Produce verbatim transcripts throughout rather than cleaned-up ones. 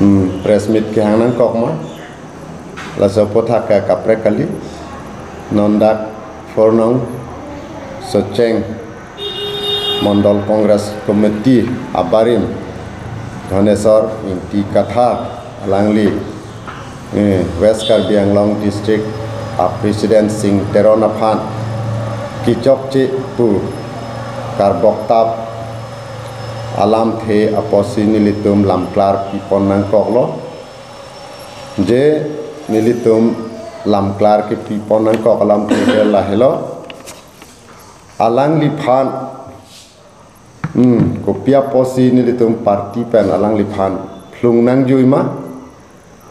Hmm, press meet kehang nangkok ma. Laso aputhak ke kaprek kali. Non dak four nong Socheng Mondol Congress Committee abarim Dhaneswar Ingti Kathar alangli, eh, West Karbi Anglong District a President Singh Teron aphan kechokche pu karboktap alamthe apotsi nelitum lamklar pipon nangkoklo. Je nelitum lamklar kepipon nangkok alamthe ke lahelo. Alangliphan, hmm, kopi apotsi nelitum party pen alangliphan phlung nangjui ma.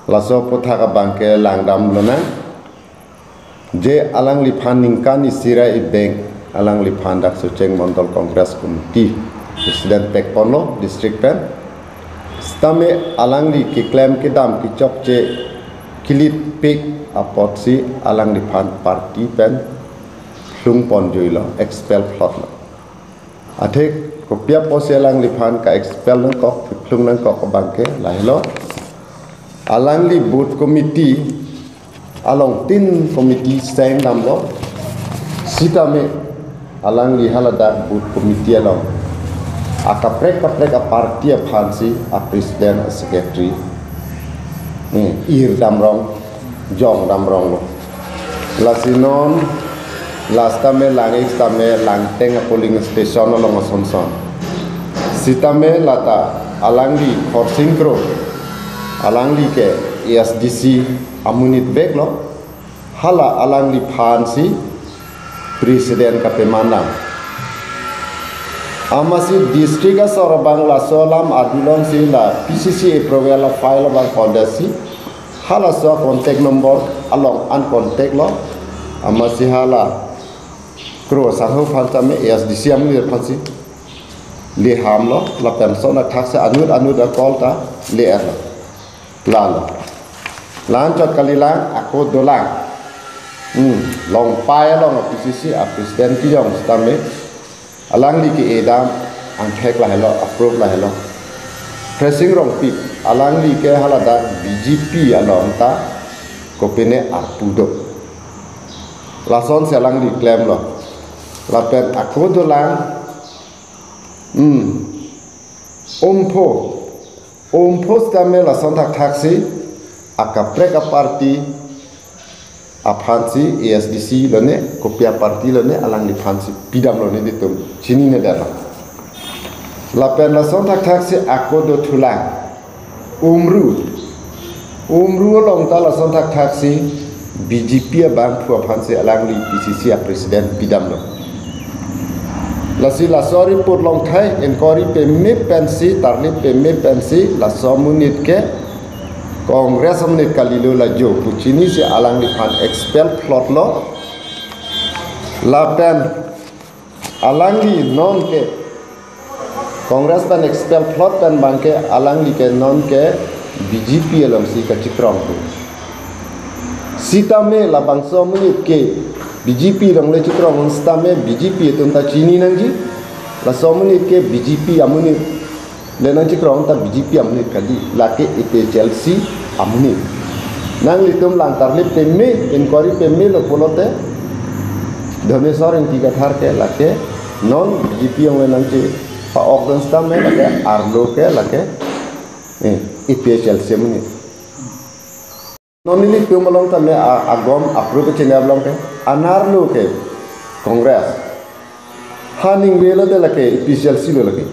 Laso aputhak abang ke langdam lonang. Je alangliphan ningkan isi ra ibeng alangliphan dak Socheng Mondol Congress Committee President pekponlo district pen. Sitame alangli keklem kedam kechokche kelitpik apotsi alangliphan party pen phlungponjuilo, expel phlotlo. Athe kopi apotsi alangliphan ka-expel nangkok, phlung nangkok abang ke lahelo. Alangli booth committee along tin committee sengdamlo. Sitame alangli haladak booth committee along akaprek kaprek a-party aphansi a-president, a-secretary, eh, irdamrong, jongdamronglo. Lasi non la sitame lang-ik sitame Langteng a-polling station along asonson. Sitame lata alangli Khorsing Kro, alangli ke A S D C amonit veklo, hala alangliphansi president kapemandam. Amatsi district asor abang laso alam adulongsi la P C C approval a-file abang kondetsi, halaso contact number along an contact lo. Amatsi hala Kro Sangho aphan sitame A S D C amonit aphansi le hamlo, lapen lason athaksi anut anut a-call ta le-etlo. Lalo. La-anchot kalilang, ako dolang. Hmm, Longpai along a-P C C a-president kejong sitame alangli ke-edam angthek lahelo, approve lahelo. Khresing Rongpi, alangli ke haladak B J P along ta kopine arpu do. Lasonsi alangli klemlo. Lapen ako dolang, hmm, Umpho. Umpho sitame lason thakthaksi akaprek a-party aphansi, A S D C lone, kopi a-party lone, alangliphansi pidamlo nelitum chinine detlo. Lapen lason thakthaksi ako dothulang. Umru. Umru along ta lason thakthaksi B J P abangphu aphansi alangli P C C a-president pidamlo. Lasi laso report along thai inquiry peme pensi, tarlip peme pensi, laso amonit ke Congress amonit kalilo, la jo pu chinisi alangliphan expel phlotlo. Lapen alangli non ke Congress pen expel phlot pen abang ke alangli ke non ke B J P alongsi kachikrong pu. Sitame labangso amonit ke B J P along le chikrong sitame B J P atum ta chini nangji. Laso amonit ke B J P amonit le nangchikrong ta B J P amonit kali, lake A P H L C amonit. Nanglitum lang tarlip peme, inquiry pemelo pulote, Dhaneswar Ingti Kathar ke lake non B J P along le nangchepa-ok dun sitame lake arlo ke lake, eh, A P H L C amonit. Non nelitum along tame a-, agom apro ke chinep along ke, anerlo ke Congress. Ha ningve lo de lake A P H L C lo lake.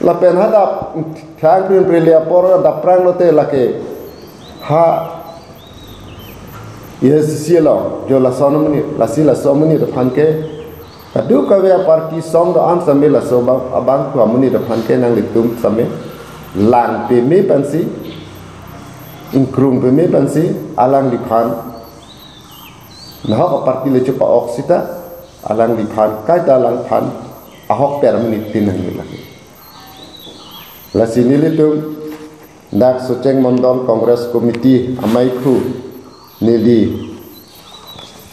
Lapen ha dap thang prin prin le apor dap prang lote lake ha A S D C along jo lason amonit, lasi laso amonit aphan ke kadokave a-party song do-an sitame laso abang, abangphu amonit aphan ke nanglitum sitame lang peme pensi, ingkrung peme pensi, alangliphan nahok a-party le chepa-ok sita, alangliphan kaita alangphan ahok per amonit tin nangji lake. Lasi nelitum dak Socheng Mondol Congress Committee amaiphu neli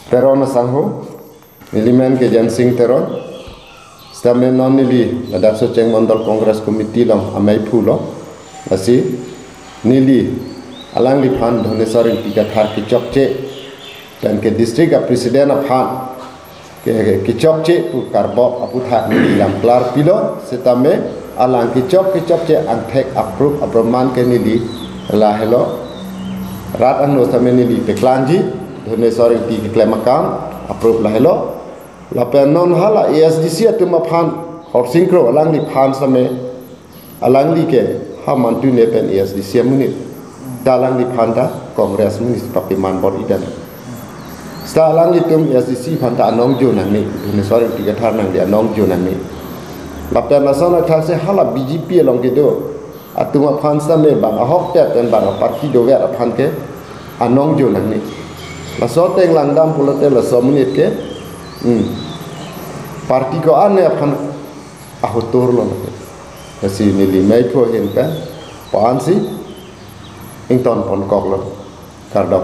Teron asangho, neli men ke Jensing Teron. Sitame non neli ladak Socheng Mondol Congress Committee along amaiphu lo. Lasi Neli alangliphan Dhoneswar Ingti Kathar kechokche pen ke district a president aphan ke, ke kechokche pu karbok aputhak neli lam klar pilo, setame alang kechok kechokche angthek aprup aproman ke neli lahelo. Rat angno setame neli peklangji, Dhoneswar Ingti keklem akam aprup lahelo. Lapen non hala A S D C atum aphan, Khorsing Kro alangliphan setame, alangli ke ha mantu ne pen A S D C amonit, ta alangliphan ta Congress amonit papiman bor-i dan. Seta alanglitum A S D C aphan ta anong jo nangne, Dhoneswar Ingti Kathar nangli anong jo nangne. Lapen lason athaksi hala B J P along kedo atum aphan setame bang ahokpet pen bang aparty dover aphan ke anong jo nangne. Laso ateng langdam pulote laso amonit ke, hmm, party ko-an aphan ahotur lo. Lasi neli meiphu ahin pen pa-ansi ington ponkoklo. Kardom.